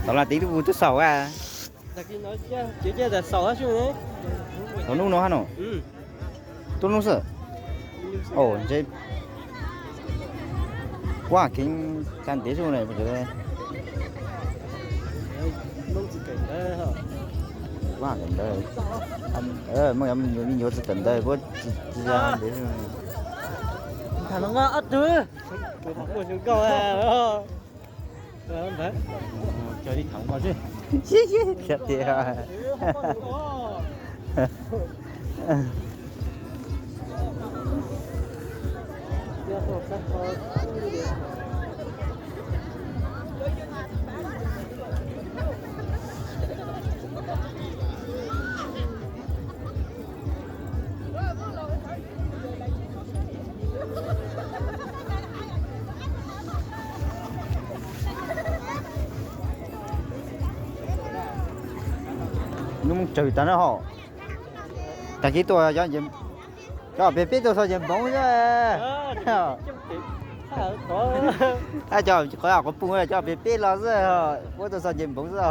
Tau las tiv lub twb xaus a. Thaum nub no hab no. Tub nub xwb. Ntshe kuab keev tag ntev xwb na. Kuab ntawd, me nyuam tsis tawm ntawd kuab tsis ntev xwb. Tias Nub tsawg tag na hos. Tag kis tuaj cov pem peb tuaj txog ces npoov xwb. Ab, cov qhov quav pug cov pem peb los xwb, puab tuaj txog ces npoov xwb os.